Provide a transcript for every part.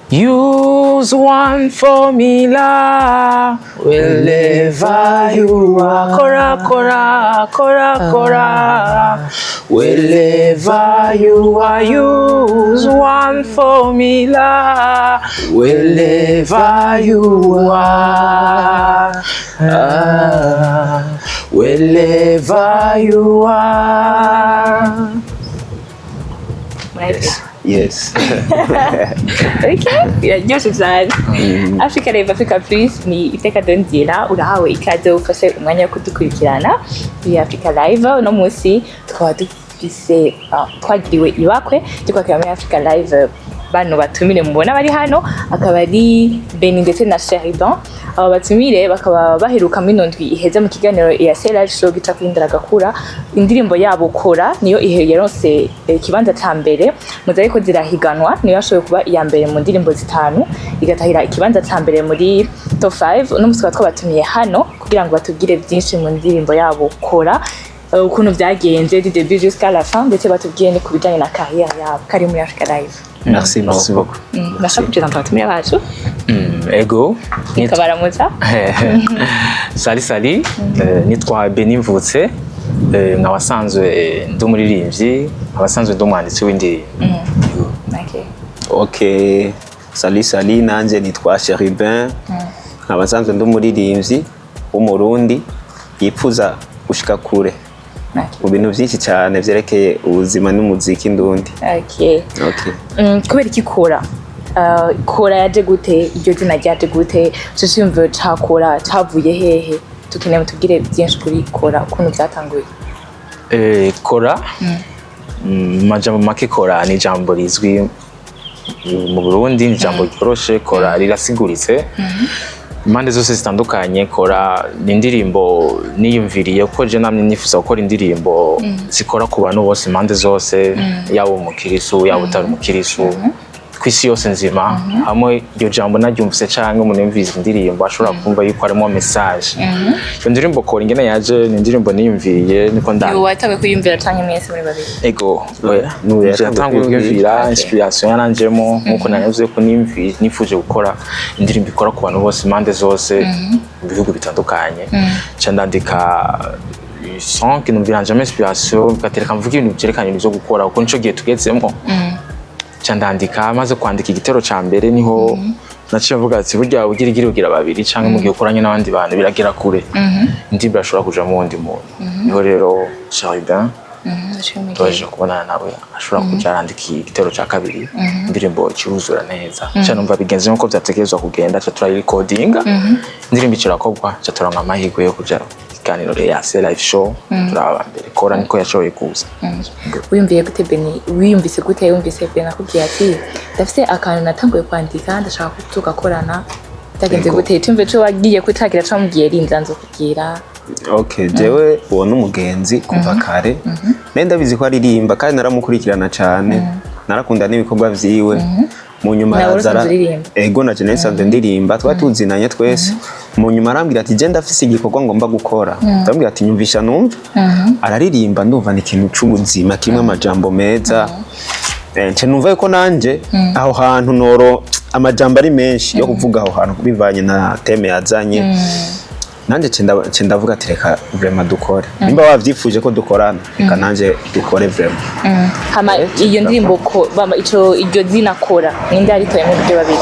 Use one formula wherever you are. Kora, kora, kora, kora. Wherever you are, use one formula. Wherever you are. Ah, wherever you are. Murabizi. Yes. Okay, biraryoshe cyane. Africa Live, Africa Plus, ni iteka dondira urahawe ikaze, ufashe umwanya wo kudukurikirana kuri Africa Live. Uno munsi tukaba dufise twagiriwe ibakwe ryo kwakira muri Africa Live bano batumire mubona bari hano, akaba ari Beni ndetse na Sheridan. Aba batumire bakaba baheruka muri ino ndwi iheze mu kiganiro ya Live Show gica kuri Ndaragakura. Indirimbo yabo Kora niyo ihe yaronse ikibanza ca mbere mu zariko zirahiganwa, niyo yashoboye kuba iya mbere mu ndirimbo zitanu, igatahira ikibanza ca mbere muri top 5. Uno munsi tukaba twabatumiye hano kugira ngo batubwire byinshi mu ndirimbo yabo Kora, ukuntu byagenze du début jusqu'à la fin, ndetse batubwiye ni ku bijanye na carrière yabo. Kari muri Africa Live. Merci. Merci beaucoup. Ndashaka kupresenta abatumire bacu. Ego. Ikabaramutsa. Salut, salut. Nitwa Beni Mvutse. Nkaba asanzwe ndi umuririmbyi, nkaba asanzwe ndi umwanditsi w'indirimbo. Okay. Ok, salut, salut. Nanje nitwa Cherubin, nkaba nsanzwe ndi umuririmbyi w'Umurundi yipfuza gushika kure mu bintu byinshi cyane vyerekeye ubuzima n'umuziki ndundi. Okay. Okay. Kubera iki Kora? Kora yaje gute? Iryo zina ryaje gute? Ico ciyumviro ca Kora cavuye hehe? Tukeneye mutubwire byinshi kuri Kora, ukuntu byatanguye. Kora, mu majambo make, Kora ni ijambo rizwi mu Burundi, ni ijambo ryoroshe. Kora rirasiguritse impande zose zitandukanye. Kora ni indirimbo niyumviriye ko je namye nifuza gukora indirimbo zikora ku bantu bose, impande zose, yaba umukirisu, yaba utari umukirisu, ku isi yose nzima. Hamwe iryo jambo naryumvise canke umuntu yumvise indirimbo ashobora kumva yuko harimo message. Iyo ndirimbo Kora, ingene yaje, ni indirimbo niyumviriye niko ndandika. Watanguye kuyumvira canke mwese muri babiri? Ego, oya. N'ubu Nje yatanguye yatanguye kwiyumvira. kwiyumvira, inspiration yaranjemo nkuko navuze ko nifuje gukora indirimbo ikora ku bantu bose, impande zose, mu bihugu bitandukanye. Nca ndandika song, numviranjemo inspiration, ngatereka mvuga ibintu vyerekanye ibintu vyo gukora, kuko nico gihe tugezemwo. Nca ndandika, maze kwandika igitero ca mbere niho naciye mvuga ati burya ugira igira ugira babiri canke mu gihe ukoranye n'abandi bantu biragera kure, indirimbo irashobora kujamo uwundi muntu. Niho rero Cherubin twaje kubonana nawe, ashobora kuja arandika igitero ca kabiri, indirimbo kiruzura neza. Nca numva bigenze nkuko vyategerezwa kugenda, ca turayirekodinga, indirimbo icirakorwa, ca turonka amahirwe yo kuja mu kiganiro Yase Live Show, turaba mbere. Kora niko yashoboye kuza. Wiyumviye gute, Beni? Wiyumvise gute wumvise Beni akubwiye ati ndafise akantu natanguye kwandika, ndashaka ko tugakorana? Byagenze Yego. gute? Iciyumviro co wagiye kutagira camubwiye rinda nzokubwira? Okay, jewe uwo n'umugenzi kuva kare. Nari ndabizi ko aririmba kandi naramukurikirana cyane, narakunda n'ibikorwa vyiwe. Mu nyuma Nawe araza usanzwe uririmba? Ego, naje nari nsanzwe ndirimba, twari tuzinanye twese. Mu nyuma arambwira ati je ndafise igikorwa ngomba gukora. Ndamubwira ati nyumvisha numve. Araririmba, ndumva ni ikintu c'ubuzima kimwe, amajambo meza. Nce numva yuko nanje aho hantu noro amajambo ari menshi yo kuvuga aho hantu bivanye na thème yazanye. Nanjye nce ndavuga ati reka vraiment dukore, nimba wavyifuje ko dukorana, reka nanje dukore vraiment. Hama iyo ndirimbo ko bama ico iryo zina Kora, ninde yaritoye mu buryo babiri?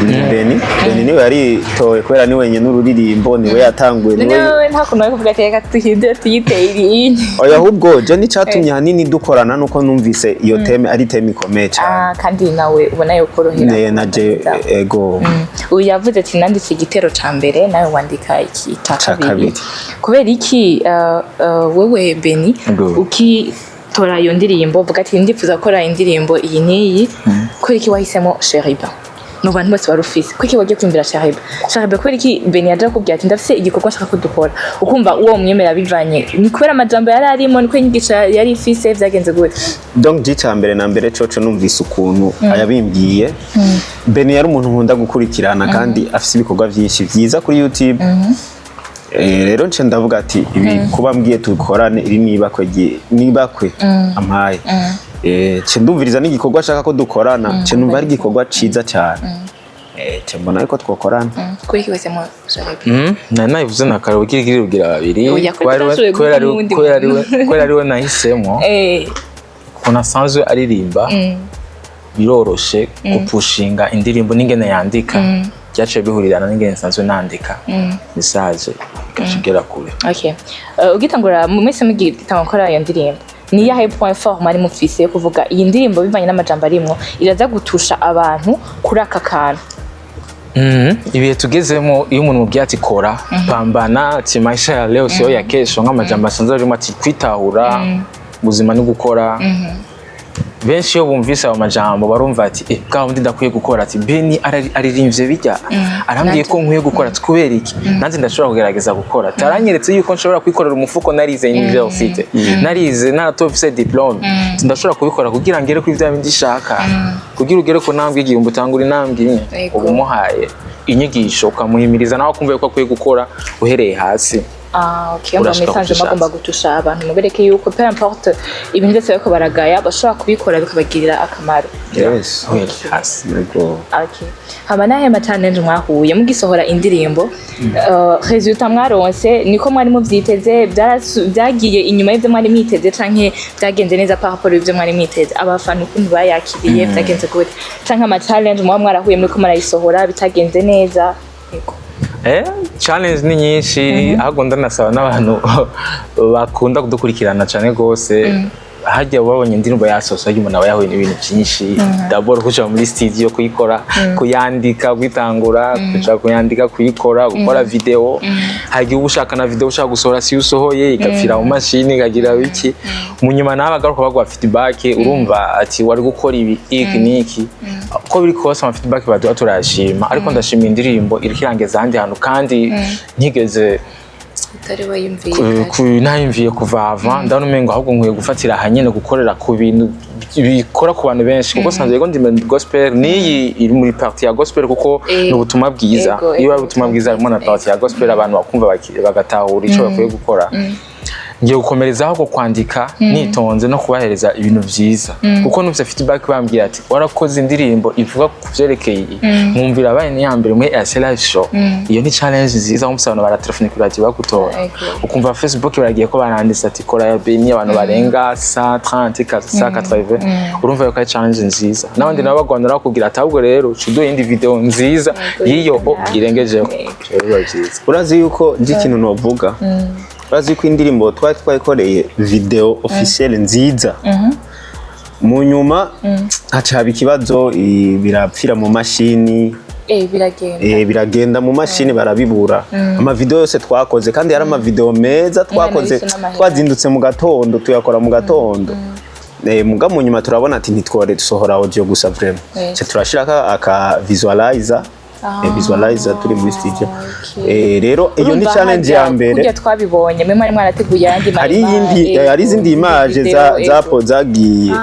Ni Beni. Beni niwe yaritoye kubera ni wenyine ururirimbo, niwe yatanguye, niwe. None nta kuntu bari kuvuga ati reka tuhindure tuyite irindi? Oya, ahubwo je nicatumye ahanini dukorana nuko numvise iyo thème ari thème ikomeye cyane. Ah, kandi nawe ubona yo korohera. Ne naje, ego. Uyu yavuze ati nanditse igitero ca mbere, nawe wandika iki ca Ca kabiri. kabiri. Kubera iki wewe Beni Ego. ukitora iyo ndirimbo, uvuga ati ndifuza gukora indirimbo iyi n'iyi, kubera iki wahisemo Cherubin mu bantu bose wari ufise? Kuki wagiye kwiyumvira Cherubin? Cherubin, kubera iki Beni yaje akubwira ati ndafise igikorwa nshaka ko dukora, ukumva uwo mwemera? Bivanye ni kubera amajambo yari arimo, ni kubera inyigisho yari ifise? Vyagenze gute? Donc je cya mbere na mbere coco numvise ukuntu ayabimbwiye. Beni yari umuntu nkunda gukurikirana kandi afise ibikorwa byinshi byiza kuri YouTube. Rero nce ndavuga ati ibi kuba mbwiye tukorane, iri nibakwe ampaye. Ce ndumviriza n'igikorwa ashaka ko dukorana, ce numva ari igikorwa ciza cyane. Ce mbona yuko twokorana. Kuri iki wese mu Sharibu? Nari nabivuze na kare, ugira ugira babiri. Oya, ko kubera ariwe- tutashoboye kubera ariwe- guhitamo uwundi kubera ariwe muntu. Kubera ariwe nahisemo, ukuntu asanzwe aririmba, biroroshe gupushinga indirimbo n'ingene yandika, byaciye bihurirana n'ingene nsanzwe nandika message, igaca igera kure. Okay. Ugitangura mu minsi, mugitangura gukora iyo ndirimbo, ni iyahe point fort mwari mufise yo kuvuga iyi ndirimbo, bivanye n'amajambo arimwo, iraza gutusha abantu kuri aka kantu? Ibihe tugezemo, iyo umuntu mubwiye ati kora, pambana, ati maisha ya leo sio ya kesho, nk'amajambo asanzwe arimo ati kwitahura ubuzima no gukora, benshi iyo bumvise ayo majambo barumva ati bwa bundi ndakwiye gukora, ati Beni aririmbye bijya, arambwiye ko nkwiye gukora, ati kubera iki nanjye ndashobora kugerageza gukora, taranyeretse yuko nshobora kwikorera umufuko, narize université, narize naratofise diplôme, ati ndashobora kubikora kugira ngere kuri bya bindi shaka. Kugira ugere ku ntambwe 1000, utangura intambwe imwe. Uba umuhaye inyigisho, ukamuhimiriza nawe akumva yuko akwiye gukora uhereye hasi. Ah, okay. Umva, Urashika message kuco mugomba ushatse. gutusha abantu, mubereke yuko peu importe ibintu byose bariko baragaya, bashobora kubikora bikabagirira akamaro. Yes. Uhereye hasi. Yego. Okay. Hama nahe ma challenge mwahuye mugisohora indirimbo? Résultat mwaronse niko mwari muvyiteze? Byagiye inyuma y'ivyo mwari mwiteze, canke byagenze neza par rapport y'ivyo mwari mwiteze? Abafana ukuntu bayakiriye, byagenze gute? Canke ama challenge muba mwarahuye muriko murayisohora bitagenze neza? Yego. Challenge ni nyinshi, ahubwo ndanasaba n'abantu bakunda kudukurikirana cyane rwose, hajya babonye indirimbo yasohotse, harya umuntu aba yahuye n'ibintu byinshi. D'abord kuja muri studio kuyikora, kuyandika, kuyitangura, kuja kuyandika, kuyikora, gukora video. Hari igihe uba ushaka na video ushaka gusohora, si usohoye igapfira mu mashini, ikagira biki. Mu nyuma nawe agaruka baguha feedback, urumva ati wari gukora ibi, iki n'iki. Uko biri kose, ama feedback baduha turayashima, ariko ndashima indirimbo iriko irangeza ahandi hantu kandi ntigeze Utari wayumviye nayumviye kuva avant. Ndabona umengo ahubwo nkwiye gufatira ahanyene gukorera ku bintu bikora ku bantu benshi, kuko sanzwe yego ndi muri gospel, n'iyi iri muri partie ya gospel, kuko ni ubutumwa bwiza. Iyo ari ubutumwa bwiza, harimo na partie ya gospel, abantu bakumva, bagatahura ico bakwiye gukora. Ngiye gukomerezaho ko kwandika nitonze no kubahereza ibintu vyiza, kuko numvise feedback bambwira ati warakoze indirimbo ivuga ku vyerekeye iyi, nkumvira abaye ni mbere muri EAC Live Show. Iyo ni challenge nziza, aho abantu baratelefone kuri radio bagutora, ukumva Facebook baragiye ko baranditse ati kora ya Beni, abantu barenga 130, 180. Urumva yuko ari challenge nziza. N'abandi nabo bagwanda bakubwira ati ahubwo rero uduhe iyindi video nziza y'iyo o irengejeho. Rero biba vyiza. Urazi yuko nzi ikintu novuga, urazi yuko indirimbo twari twayikoreye video officielle nziza, mu nyuma haca haba ikibazo, birapfira mu mashini. Biragenda. Biragenda mu mashini, barabibura amavideo yose twakoze, kandi yari amavideo meza twakoze. Yise n'amahera. Twazindutse mu gatondo, tuyakora mu gatondo. Muga mu nyuma turabona ati ntitwore dusohora audio gusa vraiment. Ce turashirako aka visualizer, visualizer turi muri studio. Rero iyo ni Urumva challenge ya hajya mbere. Kurya twabibonye, mwe mwari mwarateguye ayandi ma Hari iyindi image, hari izindi image video, za za zagiye,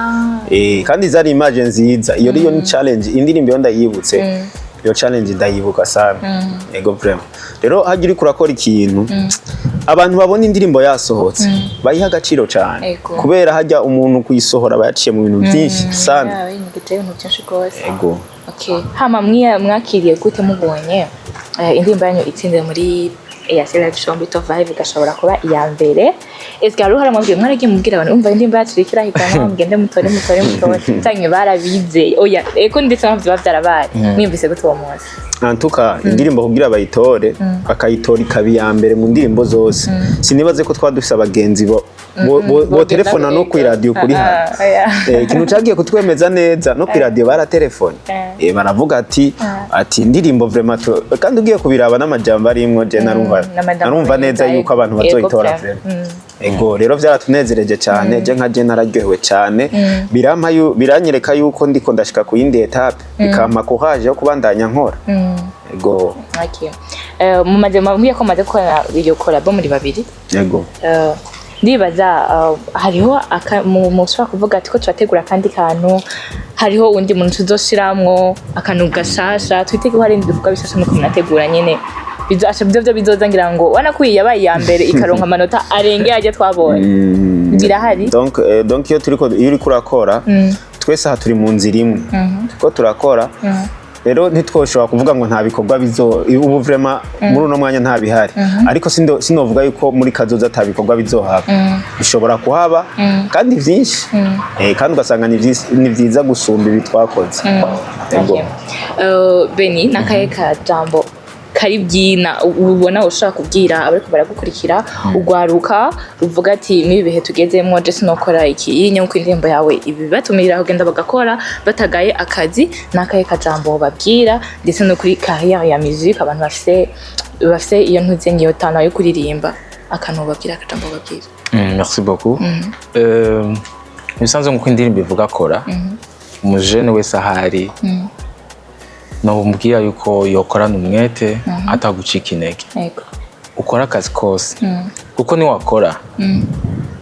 kandi zari image nziza. Iyo rero ni challenge. Indirimbo yo ndayibutse, iyo challenge ndayibuka sana. Ego, vraiment. Rero hajya uriko urakora ikintu, abantu babona indirimbo yasohotse bayiha agaciro cyane, kubera hajya umuntu kuyisohora aba yaciye mu bintu byinshi sana. Yeah, binyegeje ibintu byinshi rwose. Ego. Okay. Hama mwakiriye gute mubonye indirimbo yanyu itsinze muri EAC Live Show muri Top 5, igashobora kuba iya mbere? Eske hari uruhare mwabwiye, mwaragiye mubwira abantu umva indirimbo yacu iriko irahiganwa, mugende mutore, mutore, mutore, canke barabizeye? Oya, eko ndetse navyo biba vyarabaye. Mwiyumvise gute uwo munsi? Antuka indirimbo kugira bayitore, bakayitora ikaba iya mbere mu ndirimbo zose, sinibaze ko twaba dufise abagenzi bo telefona no ku iradiyo kuri hano. Oya. Ikintu cagiye kutwemeza neza, no ku iradiyo baratelefone. Baravuga ati indirimbo vraiment kandi ugiye kubiraba n'amajambo arimwo, je narumva N'amajambo narumva neza meza, yuko abantu ego, bazoyitora vraiment. vraiment. Ego, rero byaratunezereje cyane. Je nka je nararyohewe cyane, birampa biranyereka yuko ndiko ndashika ku yindi étape, bikampa courage yo kubandanya nkora. Ego. Okay. Mumaze, mubwiye ko mumaze gukora iyo collabo muri babiri. Ego. Ndibaza hariho mushobora kuvuga ati ko turategura akandi kantu, hariho undi muntu tuzoshiramwo akantu gashasha, twitege ko hari ibindi bikorwa bishasha muriko murategura nyene. Bizo byo bizoza, ngira ngo wanakwiye yabaye iya mbere, ikaronka amanota arengeye ajya twabonye. Birahari. Donc iyo turiko, iyo uriko urakora, twese aha turi mu nzira imwe, turiko turakora. Rero ntitwoshobora kuvuga ngo nta bikorwa bizo ubu. Vraiment, muri uno mwanya nta bihari, ariko sinovuga yuko muri kazoza ata bikorwa bizohaba. Bishobora kuhaba kandi vyinshi, kandi ugasanga ni vyiza gusumba ibi twakoze. Ego. Okay. Beni, nakahe kajambo kari bwina ubona ushaka kubwira abariko baragukurikira, ugwaruka uvuga ati: "Mibi bihe tugezemwo, je sinokora iki nkuko indirimbo yawe ibibatumirira kugenda bagakora batagaye akazi"? Nakahe kajambo babwira, ndetse no kuri carrière ya musique, abantu bafise iyo ntuze ngiyo tano yo kuririmba, akantu babwira, akajambo babwira? Merci beaucoup. Ibisanzwe nk'uko indirimbo ivuga kora, umujene wese ahari nomubwira yuko yokorana umwete, atagucika intege, ukora akazi kose, kuko niwakora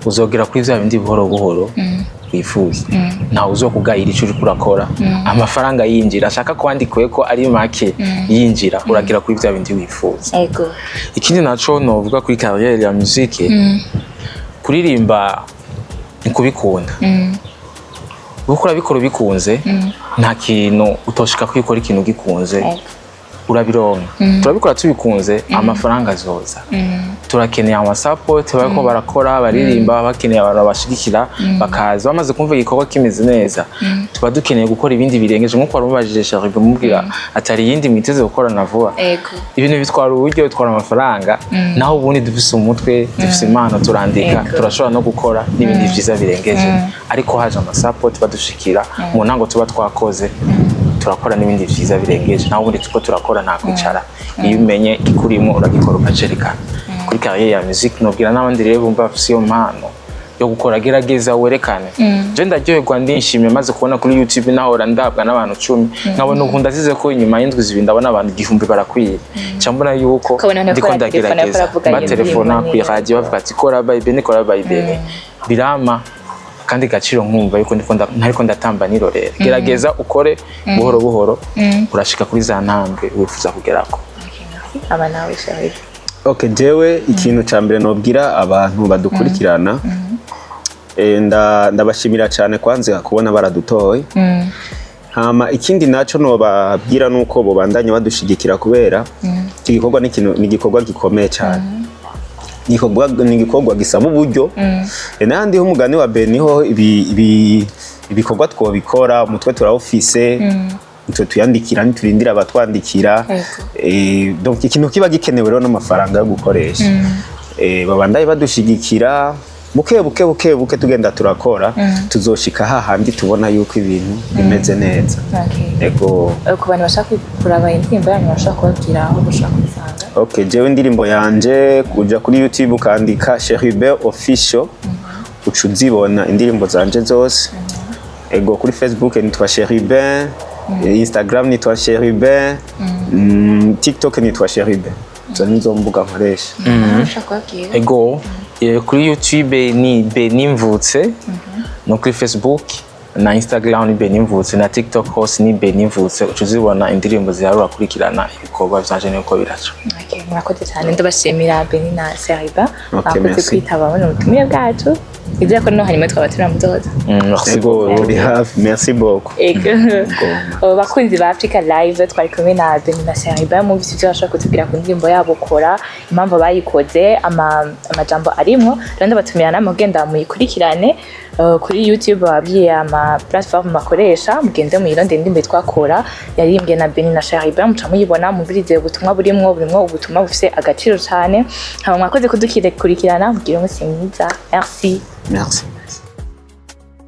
uzogera kuri vya bindi buhoro buhoro wifuza. Ntawe uzokugayira ico uriko urakora. Amafaranga yinjira, ashaka kwandikuwe ko ari make yinjira, uragera kuri vya bindi wifuza. Ikindi naco novuga kuri carrière ya musique, kuririmba ni kubikunda. Kuko urabikora ubikunze, nta kintu utoshika kwikora. Ikintu ugikunze urabironka. Turabikora tubikunze, amafaranga azoza. Turakeneye amasapoti. Bariko barakora, baririmba, bakeneye abantu babashigikira, bakaza bamaze kumva igikorwa kimeze neza. Tuba dukeneye gukora ibindi birengeje, nk'uko wari umubajije Charles, mubwira atari iyindi mwiteze gukorana vuba. Ibintu bitwara uburyo, bitwara amafaranga. Naho ubundi dufise umutwe, dufise impano, turandika, turashobora no gukora n'ibindi vyiza birengeje. Ariko haje amasapoti badushikira mu ntango tuba twakoze, turakora n'ibindi vyiza birengeje. Naho ubundi tuko turakora, nta kwicara. Iyo umenye ikurimo, uragikora, ukacerekana. Kuri carrière ya musique, nobwira n'abandi rero bumva bafise iyo mpano yo gukora: gerageza werekane. Je ndaryoherwa, ndishimye maze kubona kuri YouTube nahora ndabwa n'abantu 10, nkabona ubu ndazize ko inyuma y'indwi 2 ndabona abantu 1000 barakwiye, nca mbona yuko Ukabona ndiko baratelefona, ndagerageza. baravuga iyo Batelefona ndirimbo ku neza. radio, bavuga ati: "Kora by Beni, kora by Beni." Birama kandi gaciro, nkumva yuko ndiko ntariko ndatamba nirorera. Gerageza ukore buhoro buhoro, urashika kuri za ntambwe wifuza kugerako. Okay, merci. Aba nawe Charles. Okay, jewe ikintu ca mbere nobwira abantu badukurikirana, ndabashimira cyane kwanza kubona baradutoye. Hama ikindi naco nobabwira nuko bobandanya badushigikira, kubera iki gikorwa ni ikintu, ni igikorwa gikomeye cyane, ni igikorwa gisaba uburyo. N'ahandi ho umugani wa Beni ho ibi ibikorwa twobikora, umutwe turawufise, nitwe tuyandikira, niturindira abatwandikira. Donc ikintu kiba gikenewe rero n'amafaranga yo gukoresha. Babandaye badushigikira buke buke buke buke, tugenda turakora, tuzoshika hahandi tubona yuko ibintu bimeze neza. Ego. Ku bantu bashaka kuraba indirimbo yanyu, bashaka kubabwira aho bashaka kubisanga? Okay, jewe indirimbo yanje, kuja kuri YouTube ukandika Cherubin Official, uca uzibona indirimbo zanje zose. Ego, kuri Facebook nitwa Cherubin, Instagram nitwa Cherubin, TikTok nitwa Cherubin. Izo nizo mbuga nkoresha. Ushaka kubabwira? Ego, kuri YouTube ni Beni Mvutse, no kuri Facebook na Instagram ni Beni Mvutse, na TikTok hose ni Beni Mvutse. Uca uzibona indirimbo zihari, urakurikirana ibikorwa vyanje niko biraca. Okay, murakoze cyane, ndabashimira Beni na Seriba. Mwakoze Merci. kwitaba buno butumire bwacu. Nizere ko no hanyuma twaba turamuzoza. Merci Ego, beaucoup. turi hafi, merci beaucoup. Ego. Bakunzi ba Africa Live, twari kumwe na Beni na Seriba. Mumvise ivyo bashobora kutubwira ku ndirimbo yabo kora, impamvu bayikoze, amajambo arimwo. Rero ndabatumira namwe mugenda muyikurikirane kuri YouTube, babwiye ama platform bakoresha, mugende muyirondere indirimbo yitwa Kora, yaririmbwe na Beni na Seriba, muca muyibona, mumvirize ubutumwa burimwo ubutumwa bufise agaciro cane. Hama mwakoze kudukurikirana, mugire umunsi mwiza. Merci. Merci.